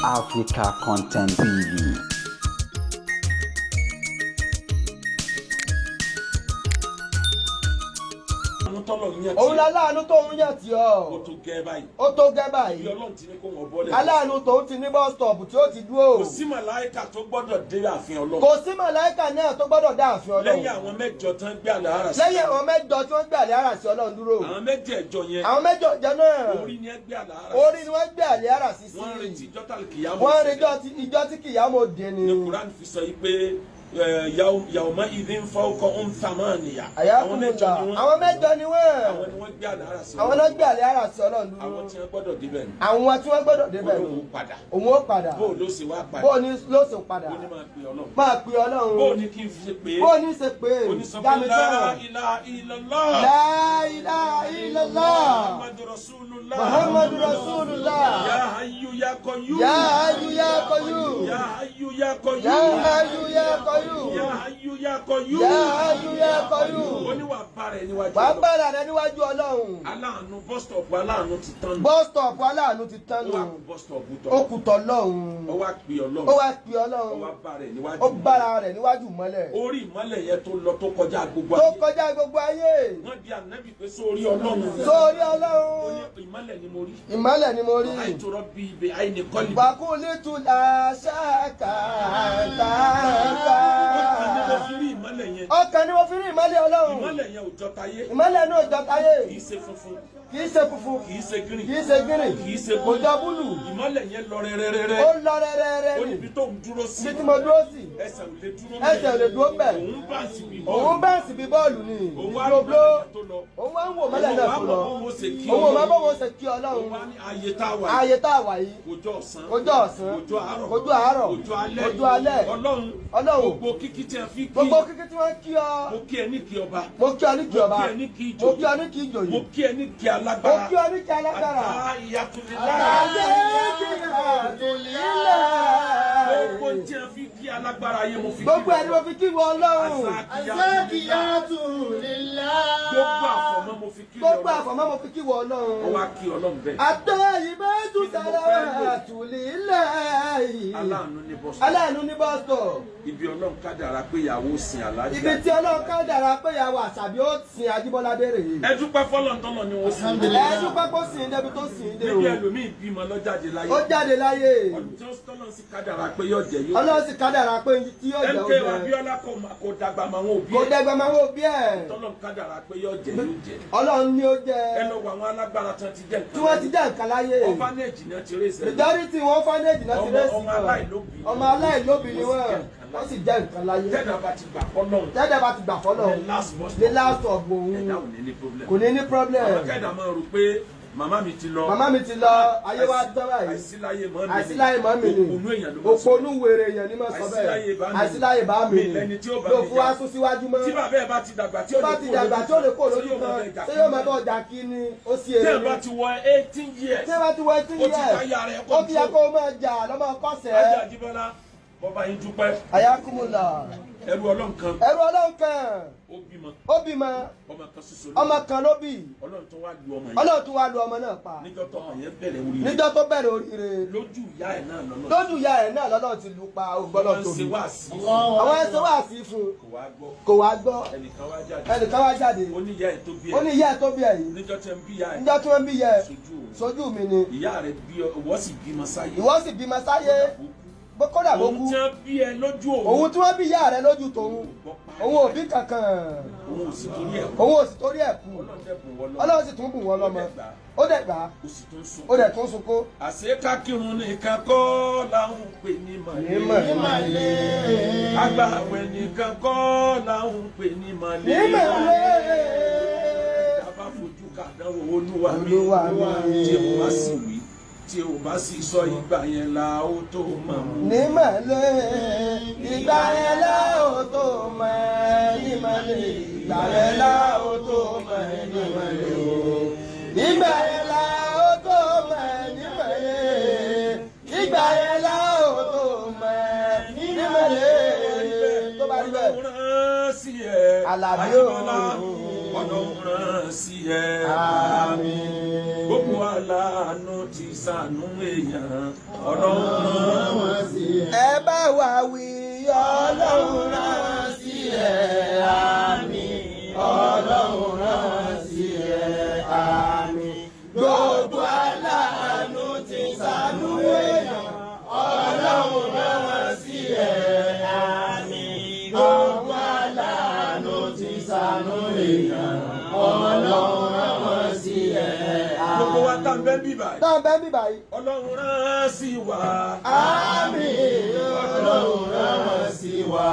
Africa Content TV. Àwọn tọ́lọ̀ ń yàn Òun tí láláàánú tó ń yàn tí ọ. Ó tó gẹ́ báyìí. Ó tó gẹ́ Bí báyìí. Ọlọ́run ti ní kó wọn bọ́lẹ̀. Aláàánú tòun ti ní bus stop tí ó ti dúró. Kò sí màláìkà tó gbọ́dọ̀ dé ààfin Ọlọ́run. Kò sí màláìkà náà tó gbọ́dọ̀ dá ààfin Ọlọ́run. Lẹ́yìn àwọn mẹ́jọ tán gbé àlàárà sí. Lẹ́yìn àwọn mẹ́jọ tí wọ́n gbé àlẹ́ àrà sí Ọlọ́run dúró. Àwọn mẹ́jẹ̀ẹ̀jọ yẹn. Àwọn mẹ́jọ jẹ náà. Orí ni ẹ gbé àlàárà sí. Orí ni wọ́n gbé àlẹ́ àrà sí. Wọ́n ń retí ìjọ tàlùkìyàmọ̀. Wọ́n ń retí ìjọ tí kìyàmó dé ni. Ní Quran fi sọ yìí pé yawma idhin fawqahum thamaniya. Àwọn mẹ́jọ ni wọ́n. Àwọn mẹ́jọ ni wọ́n. Àwọn ni wọ́n gbé àlàárà sí. Àwọn náà gbé àlẹ́ àrà sí Ọlọ́run dúró. Àwọn tí wọ́n gbọ́dọ̀ débẹ̀ ni. Àwọn tí wọ́n gbọ́dọ̀ débẹ̀ Olóhùn ni. padà. Òun ó padà. Bó ló ṣe wá padà? Bó ní ló ṣe padà? Ó ní máa pe Ọlọ́run. Máa pe Ọlọ́run. Bó ní kí n fi ṣe pé? Bó ní ṣe pé? Ó ní sọ pé Dámi la tán. ilaha illallah. La ilaha illallah. Muhammadu Rasulullah. Muhammadu Rasulullah. Ya hayyu ya qayyum. Ya hayyu ya qayyum. Ya hayyu ya qayyum. Ya hayyu ya qayyum. Ya hayyu ya qayyum. Ya hayyu ya qayyum. Ó ní wàá bára ẹ níwájú Wàá Ọlọ́run. bára rẹ níwájú Ọlọ́run. Aláàánú bus stop aláàánú ti tán nù. Bus stop aláàánú ti tán Ó wá nù. kú bus stop tọ̀. Ó kù tọ́lọ́run. Ó wá pe Ọlọ́run. Ó wá pe Ó wá Ọlọ́run. bára ẹ níwájú. Ó bára rẹ̀ níwájú mọ́lẹ̀. Orí ìmọ́lẹ̀ yẹn tó lọ tó kọjá gbogbo Tó ayé. kọjá gbogbo ayé. Wọ́n bi ànábì pé sórí Ọlọ́run. Sórí Ó Ọlọ́run. ní ìmọ́lẹ̀ ni mo rí. Ìmọ́lẹ̀ ni mo rí. Àìtúrọ̀ bíi ibẹ̀ àìníkọ́lì. Wàkúlítù làṣàkà tààtà. Ọkàn ni mo fi rí ìmọ́lẹ̀ yẹn. Ọkàn ni mo fi rí ìmọ́lẹ̀ Ọlọ́run. Ìmọ́lẹ̀ yẹn ò jọ tayé. Ìmọ́lẹ̀ náà jọ táyé. Kì í ṣe funfun. Kì í ṣe funfun. Kì í ṣe green. Kì í ṣe green. Kì í ṣe Kò jọ búlù. Ìmọ́lẹ̀ yẹn lọ rẹ́rẹ́rẹ́rẹ́. Ó lọ rẹ́rẹ́rẹ́ Ó ni. níbi tó ń dúró sí. Ibi tí mo dúró sí. Ẹsẹ̀ ò lè dúró. Ẹsẹ̀ ò lè dúró bẹ̀. Òun bá sì bí bọ́ọ̀lù. Òun bẹ́ẹ̀ sì bí bọ́ọ̀lù ni. Òun wá rí Gbogbo. ìmọ́lẹ̀ yẹn tó lọ. Òun wá ń wò mọ́lẹ̀ náà Òun tó wá lọ. mọ̀ bóun ó ṣe kí Òun ò máa Ọlọ́run. bọ́ wọn ṣe kí Òun Ọlọ́run. wá ní ààyè tá a wà yìí. Ààyè tá a wà yìí. Kò jọ ọ̀sán. Kò jọ ọ̀sán. Kò jọ àárọ̀. Kò jọ àárọ̀. Kò jọ alẹ́. Kò jọ alẹ́. Ọlọ́run. Ọlọ́run. Gbogbo kíkí tí a fi kí. Gbogbo kíkí tí wọ́n kí ọ. Mo kí ẹ ní kí ọba. Mo kí ọ ní kí ọba. Mo kí ẹ ní kí ìjòyè. Mo kí ọ ní kí ìjòyè. Mo kí ẹ ní kí alágbára. Mo kí ọ ní kí alágbára. Àtà ìyàtúlélá. Gbogbo tí a fi kí alágbára ayé mo fi kí. Gbogbo ẹni mo fi kí wọ Ọlọ́run. Azakiyatu lillah. Gbogbo àfọ̀mọ́ mo fi kí. Gbogbo àfọ̀mọ́ mo fi kí wọ Ó Ọlọ́run. wá kí Ọlọ́run bẹ́ẹ̀. Àtẹ ìbẹ́tù sàlàwàtù lílàyé. Aláàánú ní bọ́sọ̀. Aláàánú ní bọ́sítọ̀. Ibi Ọlọ́run kádàrá pé ìyàwó sin alájà. Ibi tí Ọlọ́run kádàrá pé ìyàwó Àṣàbí ó sin Ajíbọ́lá dé rèé. Ẹ dúpẹ́ fọ́lọ́run tọ́lọ̀ ni wọ́n sin. Ẹ dúpẹ́ kó sìn débi tó sìn dé o. Níbi ẹlòmíì bímọ lọ́jáde láyé. Ó jáde láyé. Ọdún tí ó tọ́lọ́ sí kádàrá pé yóò jẹ yóò jẹ. Ọlọ́run sì kádàrá pé tí yóò jẹ ó MK jẹ. Abiola kò dàgbà mọ́ àwọn òbí Kò ẹ̀. dẹ́gbẹ́ máa wò bí ẹ̀. Tọ́lọ́ kádàrá pé yóò jẹ yóò jẹ. Ọlọ́run ní ó jẹ. Ẹ lọ wo àwọn alágbára tán ti jẹ́ nǹkan. Tí wọ́n ti jẹ́ nǹkan láyé. Orphanage náà ti rèé sẹ́yìn. Majority wọn fọ́nẹ́jì náà ti Ọmọ rẹ́sì ọmọ aláìlóbìí. Ọmọ aláìlóbìí ni wọ́n. Wọ́n sì jẹ́ nǹkan láyé. Tẹ́lẹ̀ bá ti gbà fọ́lọ́run. Tẹ́lẹ̀ bá ti gbà fọ́lọ́run. Ní last bus stop. Ní last stop òun. Ẹ̀dá ò ní ní problem. Kò ní ní problem. Àwọn kẹ́dà máa rò pé màmá mi ti lọ. Màmá mi ti lọ, ayé wa tán báyìí. Àìsíláyé mọ́ mi ni. Àìsíláyé mọ́ mi ni. Òpònú èèyàn ló máa sọ. Òpònú wèrè èèyàn ni máa sọ bẹ́ẹ̀. Àìsíláyé bá mi ni. Àìsíláyé bá mi Mi ni. lẹni tí ó bá Ló mi fún wa jà. sún síwájú mọ́. Tí bàbá ẹ̀ bá ti dàgbà tí ó Tó bá lè ti kó dàgbà tí ó lè kó lójú tí yóò máa kan, bẹ jà ṣé yóò máa bá ọjà kí ni? Ó sì Tí èrè ẹ bá ni. ti wọ 18 years. Tí ẹ bá ti wọ 18 Ó ti years, káyà rẹ̀ ó ti yẹ control. kó o máa jà lọ́mọ kọ́sẹ̀. Ajá Ajíbọ́lá, bọ́ba yín dúpẹ́. Àyákùmùlà. Ẹrú Ọlọ́run kan. Ẹrú Ọlọ́run kan. Ó bímọ. Ó bímọ. Ọmọ kan ṣoṣo ló Ọmọ kan ló bí. Ọlọ́run tó wá lu ọmọ yẹn. Ọlọ́run tún wá lu ọmọ náà pa. Níjọ́ tọmọ yẹn bẹ̀rẹ̀ oríire. Níjọ́ tó bẹ̀rẹ̀ oríire. Lójú ìyá ẹ̀ náà lọ́nà. Lójú ìyá ẹ̀ náà lọ́lọ́run ti lù pa ògbọ́lọ́ Wọ́n ń tóbi. ṣe wáàsí. Àwọn ẹsẹ̀ wá sí fún un. Kò wá gbọ́. Kò wá gbọ́. Ẹnìkan wá jáde. Ẹnìkan wá jáde. Ó ní ìyá ẹ̀ tó bí Ó ní ẹ̀. ìyá ẹ̀ tó bí ẹ̀ yìí. Níjọ́ tí ẹ ń bí ìyá ẹ̀. Níjọ́ tí wọ́n bí ìyá ẹ̀. Sójú òun. Sójú mi ni. Ìyá rẹ̀ bí ọ, ìwọ sì bímọ sáyé. Ìwọ sì bímọ sáyé. Bó kódà bó Òun kú. tí wọ́n bí ẹ lójú òun. Òun tí wọ́n bí ìyá rẹ̀ lójú tòun. Òun ò bí kankan. Òun ò sì torí ẹ̀ kú. Òun ò sì torí ẹ̀ kú. Ọlọ́run dẹ̀ bùn wọ́n lọ́mọ. Ọlọ́run sì tún bùn wọ́n lọ́mọ. Ó dẹ̀ gbà á. Ó sì tún sùn. Ó dẹ̀ tún sunkún. Àṣé kákírun nìkan kọ́ làwọn ń pè ní màlẹ́. Nímọ̀lẹ́. Agbàwẹ̀ nìkan kọ́ làwọn ń pè ní màlẹ́. Nímọ̀lẹ́. Tá a bá fojú kàdánwò Olúwa mi. Olúwa mi. Tí o bá sì wí, tí o bá sì sọ ìgbà yẹn la ó tó mọ̀ mú. Nímọ̀lẹ́. Ìgbà yẹn la ó tó mọ̀ nímọ̀lẹ́. Ìgbà yẹn la ó tó mọ̀ nímọ̀lẹ́. Ìgbà yẹn la ó tó mọ̀ nímọ̀lẹ́. Ìgbà yẹn la ó tó mọ̀ nímọ̀lẹ́. Tó bá rí bẹ́ẹ̀. Ọlọ́run rán sí ẹ. Àlàbí o. Ajíbọ́lá, Ọlọ́run rán sí ẹ. Àmín. Gbogbo aláàánú ti ṣàánú èèyàn, Ọlọ́run Rán wọn sí ẹ. Ẹ bá wa wí, Ọlọ́run rán sí ẹ, àmín. Ọlọ́run rán sí ẹ, àmín. Gbogbo aláàánú tí ṣàánú èèyàn, Ọlọ́run rán wọn sí ẹ, àmín. Gbogbo aláàánú tí ṣàánú èèyàn, Ọlọ́run rán wọn sí ẹ, àmín. Gbogbo wa tá n bẹ́ bí báyìí. Tá a bẹ́ bí báyìí. Ọlọ́run rán sí wa. Àmín. Ọlọ́run rán wọn sí wa.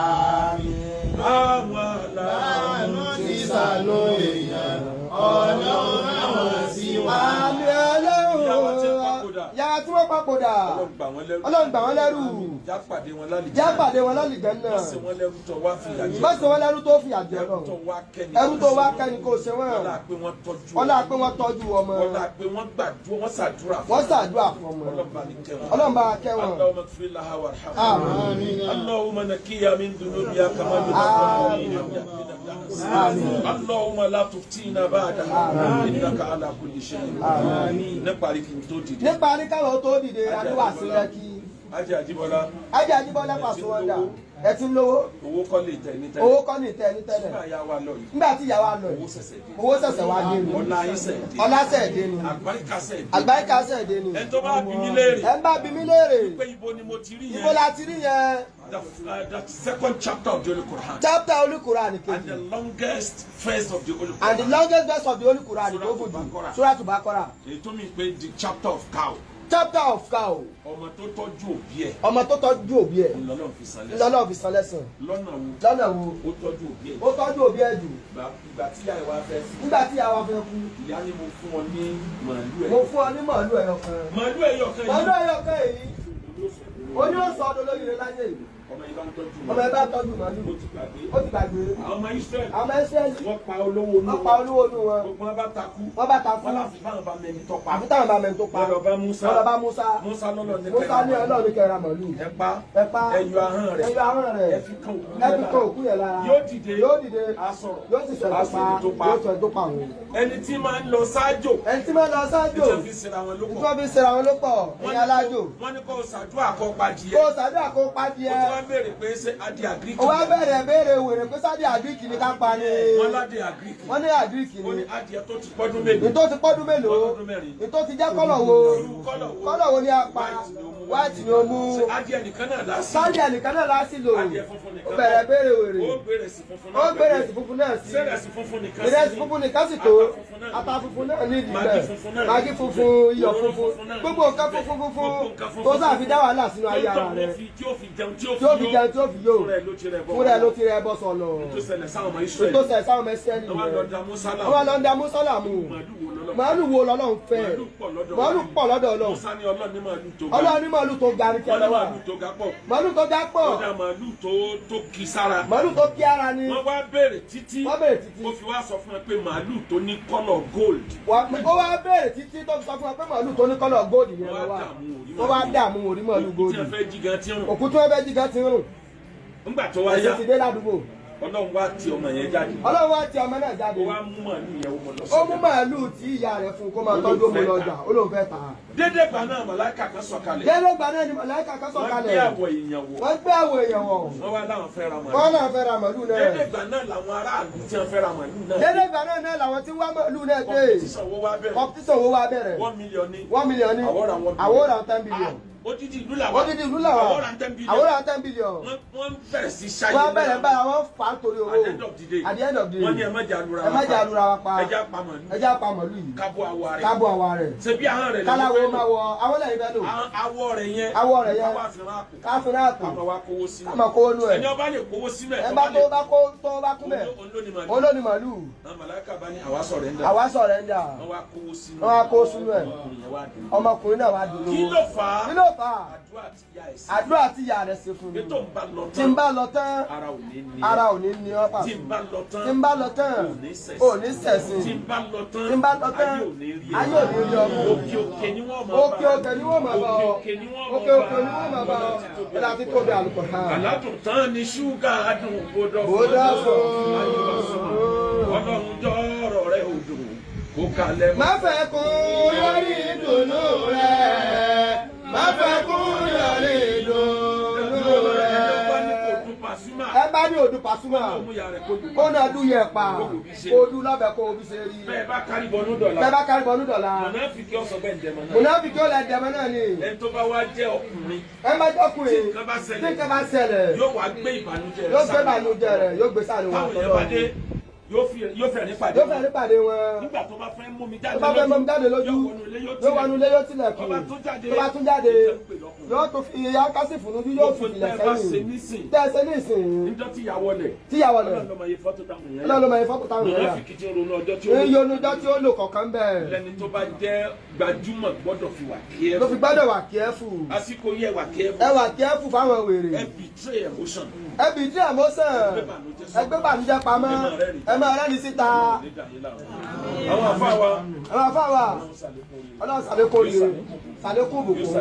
Àmín. Àwọn aláàánú Àánú tí ṣàánú èèyàn, Ọlọ́run rán wọn sí wa. Àmín Ọlọ́run. Ìyá wa tí ń papòdà. Ìyá tí wọ́n papòdà. Ọlọ́run gbà wọ́n lẹ́rú. Ọlọ́run gbà wọ́n lẹ́rù. Já pàdé wọn lálìjẹ́. Já pàdé wọn lálìjẹ́ náà. Má ṣe wọ́n lẹ́rú tó wá fìyà jẹ. Má ṣe wọ́n lẹ́rú tó fìyà jẹ Ẹrú tó Ọlọ́run. wá kẹ́ni. Ẹrú tó wá kẹ́ni kò ṣe wọ́n. Ọlá pé wọ́n tọ́jú. Ọlá pé wọ́n tọ́jú ọmọ. Ọlá pé wọ́n gbàdúrà, wọ́n ṣàdúrà fún. Wọ́n ṣàdúrà fún ọmọ. Ọlọ́run bá ní kẹ́ wọn. Ọlọ́run bá kẹ́ wọn. اللهم اغفر لها وارحمها. Àmín. اللهم نقيها من ذنوبها كما ينقى من الدنس. اللهم لا تفتنا بعدها إنك على كل شيء قدير. Níparí kí n tó dìde. Nípa ní káwọn tó dìde, adúwà sí Lẹ́kì. Ajé Àjíbọ́lá. Ajé Àjíbọ́lá pàṣẹ wọn dà. Ẹ ti ń lówó. Owó kọ́ lè tẹ̀ ní tẹ́lẹ̀. Owó kọ́ ní ìtẹ́ ní tẹ́lẹ̀. Nígbà yà wá lọ yìí. Nígbà tí ìyá wa lọ Owó yìí. ṣẹ̀ṣẹ̀ dé. Owó ṣẹ̀ṣẹ̀ wá dé ni. Ọlá yín ṣẹ̀ dé. Ọlá ṣẹ̀ dé ni. Àgbáríkà ṣẹ̀ dé. Àgbáríkà ṣẹ̀ dé ni. Ẹni tó bá bí mi léèrè. Ẹ ń bá bi mí léèrè. Pé ibo ni mo ti rí yẹn. Ibo la ti rí yẹn? The second chapter of the Holy Quran. Chapter Holy Quran And kejì. the longest verse of the Holy Quran. And the longest verse of the Holy Quran tó gùn jù. Suratu Baqarah. Èyí tó mi pé the chapter of cow. Chapter of cow. Ọmọ tó tọ́jú òbí ẹ̀. Ọmọ tó tọ́jú òbí ẹ̀. Ńlọ́lọ́run fi san lẹ́san. Ńlọ́lọ́run fi san lẹ́san. Lọ́nà wo? Lọ́nà wo? Ó tọ́jú òbí ẹ̀. Ó tọ́jú òbí ẹ̀ jù. Ìgbà tí ìyá ẹ̀ wá fẹ́ sí. Nígbà tí ìyá wa fẹ́ kú. Ìyá ni mo fún ọ ní màálù ẹ̀. Mo fún ọ ní màálù ẹyọ kan. Màálù ẹyọ kan yìí. Màálù ẹyọ kan yìí. Ó ní ó sọ ọdún lórí rẹ láyé yìí. Ọmọ yìí bá ń tọ́jú Ọmọ ẹ bá tọ́jú màálù. Ó ti gbàgbé. Ó ti gbàgbé. Àwọn ọmọ Israẹli. Àwọn ọmọ Ísírẹ́lì. Wọ́n pa olówó inú Wọ́n pa olówó inú wọn. Gbogbo wọn bá takú. Wọ́n bá takú. Wọ́n láfi báwọn bá mẹni tó pa. Àfi táwọn bá mẹni tó pa. Wọ́n lọ bá Musa. Wọ́n lọ bá Musa. Musa lọ́lọ́ ní Musa ní Ọlọ́run ní kẹra màálù. Ẹ pa. Ẹ pa. Ẹ yọ ahọ́n rẹ̀. Ẹ yọ ahọ́n rẹ̀. Ẹ fi kan òkú Ẹ fi kan òkú yẹn lára. Yóò dìde. Yóò dìde. Á sọ̀rọ̀. Yóò sì sọ Á tó sọ pa. ẹni tó pa. Yóò sọ ẹni tó pa òun. Ẹni tí máa ń lọ sáájò. Ẹni tí máa ń lọ sáájò. Tí wọ́n fi ṣera wọn ló Tí pọ̀. wọ́n fi ṣera wọn ló pọ̀. Ẹ̀yin alájò. Wọ́n ní kó ṣàdúrà kó pa adìyẹ. Kó ṣàdúrà kó pa adìyẹ. Ó tún wá béèrè pé ṣé adìẹ àgíríkì. Ó wá bẹ̀rẹ̀ béèrè wèrè pé sádìẹ àgíríkì ni ká pa ni. Wọ́n ládìẹ àgíríkì. Wọ́n ní àgíríkì Ó ní ni. adìẹ tó ti pọ́dún mélòó. Ìtó ti pọ́dún mélòó? Pọ́dún mẹ́rin. Ìtó ti jẹ́ kọ́lọ̀ wo? Irú kọ́lọ̀ wo? Kọ́lọ̀ wo ni a pa? White ni ó mú. White ni ó mú. Ṣé adìẹ nìkan náà lásì? Sádìẹ nìkan náà lásì lò. Adìẹ funfun nìkan. Ó bẹ̀rẹ̀ béèrè wèrè. Ó bẹ̀rẹ̀ sí funfun náà. Ó bẹ̀rẹ̀ sí funfun náà sí. Ṣé ìrẹsì funfun nìkan sí Ìrẹsì ni? funfun nìkan sì tó. Ata Ata funfun náà ní ìdí Maggi bẹ́ẹ̀. funfun náà ní Maggi ìdí funfun, bẹ́ẹ̀. iyọ̀ Òróró funfun. funfun náà ní Gbogbo ìdí nǹkan bẹ́ẹ̀. funfun funfun Gbogbo nǹkan funfun tó sáà fi dá wàhálà sínú ayé Tó ara ń rẹ̀. tọ́ tí ó fi jẹun tí ó Tí ó fi jẹun tí ó fi yó. Fúnra ẹ̀ ló ti rẹ̀ bọ́. Fúnra ẹ̀ ló ti rẹ̀ bọ́ sọ̀lọ̀. Tó ṣẹlẹ̀ sáwọn ọmọ Ísírẹ́lì. Tó ṣẹlẹ̀ sáwọn ọmọ Ísírẹ́lì Wọ́n wá lọ da Musa láàmú. Wọ́n wá lọ da Musa láàmú. Màálù wo lọ́lọ́? Màálù wo lọ́lọ́run fẹ́? Màálù pọ̀ lọ́dọ̀ Màálù pọ̀ lọ́dọ̀ Ọlọ́run. Musa ní Ọlọ́run ní màálù tó ga. Ọlọ́run ní màálù tó ga ní Wọ́n ní kẹlẹ́ wà. màálù tó ga pọ̀. Màálù tó ga pọ̀. Ó dá màálù tó kí sára. Màálù tó kí ara ni. Wọ́n wá béèrè títí. Wọ́n béèrè títí. Ó fi wá sọ fún ẹ pé màálù tó ní kọ́lọ̀ gold. Ó wá béèrè títí tó fi sọ fún wa pé màálù tó ní kọ́lọ̀ gold yẹn Wọ́n lọ wá wá. dààmú orí Wọ́n wá dààmú orí màálù Òkú gold. tí wọ́n fẹ́ jí gan tí ń rùn. Òkú tí wọ́n fẹ́ jí gan ti ń rùn. Nígbà tó wá yá, Ẹ̀sìn ti dé ládùúgbò. Ọlọ́run wá ti ọmọ yẹn jáde. Ọlọ́run wá ti ọmọ náà jáde. Ó wá mú màálù yẹn ó mọ lọ Ó mú sọ́jà. màálù tí ìyá rẹ̀ fún kó máa tọ́jú òun lọ́jà. Ó lóun fẹ́ tà á. Dédé gbà náà màláìkà kan sọ̀kalẹ̀. Dédé gbà náà ni màláìkà kan Wọ́n gbé sọ̀kalẹ̀. àwọ̀ èèyàn wọ̀. Wọ́n gbé àwọ̀ èèyàn wọ̀. Wọ́n wá láwọn fẹ́ ra Wọ́n màálù. náà fẹ́ ra màálù náà. Dédé gbà náà làwọn aráàlú tí wọ́n fẹ́ ra màálù náà. Dédé gbà náà náà làwọn tí ń wá màálù náà dé. Competition wo wá bẹ̀rẹ̀. Competition wo wá bẹ̀rẹ̀? 1 million ní. 1 million ní. Àwọ̀ ra 1 billion. Àwọ̀ ra 10 billion. Ah, odidi ìlú làwọn. Odidi ìlú làwọn. Àwọ̀ ra 10 billion. Àwọ̀ ra 10 billion. Wọ́n bẹ̀rẹ̀ sí ṣáyé. Wọ́n bẹ̀rẹ̀ bára wọn fà á torí owó. At the end of the day. At the end of the day. Wọ́n ní ẹ má jà lura Ẹ má jà lura wa pa. Ẹ já pa màálù. Ẹ já pa màálù yìí. Kábọ̀ awọ rẹ̀. Kábọ̀ àwa rẹ̀. Ṣebí ahọ́n rẹ̀ lè Káláwo fẹ́ lò. máa wọ àwọn lẹ́yìn fẹ́ lò. Awọ rẹ̀ yẹn. Awọ rẹ̀ yẹn. Káwá fi rán àpò. Káfíńrà àpò. Ká máa wá kówó sínú. Ká máa kówó nú ẹ̀. Ẹni ọba lè kówó sínú ẹ̀. Ẹ bá tó bá kó tó bá kú bẹ̀. Olóni màálù. Olóni màálù. Àwọn màláíkà bá ní àwa sọ̀rọ̀ ẹ̀ ń dà. Àwa sọ̀rọ̀ ẹ̀ ń dà. Wọ́n wá kówó sínú. Wọ́n wá kówó sínú ẹ̀. Ọmọkùnrin yẹn wá dùn. Ọmọkùnrin náà wá dùn Kí lówó. ló fà á? Kí ló fà á? Àdúrà tí ìyá ẹ̀ sí. Àdúrà tí ìyá rẹ̀ ṣe fún mi. Ètò ń bá lọ Tí n tán. bá lọ tán, Ara ò ní ní. ara ò ní ní ọ́ pàṣẹ. Tí n bá lọ tán. Tí n bá lọ tán, Ò ní ṣẹ̀sìn. ò ní ṣẹ̀sìn. Tí n bá lọ tán. Tí n bá lọ tán, Ayé ò ní rí ẹ. ayé ò ní rí ọmọ. Òkè òkè ni wọ́n máa bá. Òkè òkè ni wọ́n máa bá ọ. Òkè òkè ni wọ́n máa bá. Òkè òkè ni wọ́n máa bá ọ. Ọlá tí tóbi Al-Qur'an. Aládùn tán ni ṣúgà adùn gbọdọ̀ Gbọdọ̀ fún. Ọlọ́run jọ̀rọ̀ rẹ̀ ò dùn. Kó kalẹ̀ mọ́. Má fẹ́ kún lórí ìdùnnú rẹ̀. Má fẹ́ kún lórí ìdùnnú rẹ̀. Ẹ bá ní kò dùn Pasuma. Ẹ bá ní òdu Pasuma. Kó mú ya rẹ̀ kó dùn. Kó náà dùn yẹ pa. Kó dùn lọ́bẹ̀ kó o bí ṣe rí. Bẹ́ẹ̀ bá kárí bọnú dọ̀la. Bẹ́ẹ̀ bá kárí bọnú dọ̀la. Mọ̀nàfíkì ọ̀sọ̀ bẹ́ẹ̀ ń dẹ̀mọ̀ náà. Mùnàfíkì ó lẹ dẹ̀mọ́ náà ni. Ẹni tó bá wá jẹ́ ọkùnrin Ẹ má jọ́kùnrin. tí nǹkan bá ṣẹlẹ̀. Tí nǹkan bá ṣẹlẹ̀. Yóò wá gbé ìbànújẹ́ rẹ̀ Yóò gbé sáré. ìbànújẹ́ rẹ̀, yóò gbé sáré wọn. Táwọn èèyàn bá dé, yóò fẹ́ ní pàdé. Yóò fẹ́ nípàdé wọn. Nígbà tó bá fẹ́ mú mi jáde Tó bá fẹ́ mọ́ mi jáde lójú. Yóò wọnú ilé, yóò Yóò wọnú ilé, yóò tilẹ̀kùn. Tó bá tún jáde, Tó bá tún jáde. yóò tún pè lọ́kùnrin. Yóò tún fi akásì fún un, yóò fi ilẹ̀ Gbogbo tẹ́ ẹ bá ṣe sẹ́yìn. nísìn. Tẹ́ ẹ ṣe nísìn. Níjọ́ tí ìyàwó lẹ̀. Tíyàwó lẹ̀. Ọlọ́run ló mọ iye fọ́tò táwọn èèyàn yà. Ọlọ́run ló mọ iye fọ́tò táwọn èèyàn yà. Mùnàfíkì ti ń ronú ọjọ́ tí ó lò. Iye onújọ́ tí ó lò kọ̀ọ̀kan bẹ́ẹ̀. Lẹ́ni tó bá jẹ́ gbajúmọ̀ gbọ́dọ̀ fi wà Ló fi careful. gbọ́dọ̀ wà careful. Àsìkò yẹ wà careful. Ẹ wà careful fáwọn wèrè. Ẹ betray emotion. Ẹ bì tí àmọ́sàn. Ẹ gbé bànújẹ́ pamọ́. Ẹ máa rẹ́ni síta. Àwọn àfáà wa. Àwọn afáwà. Ọlọ́run ṣàlékún oríire. Ṣàlékún ìbùkún.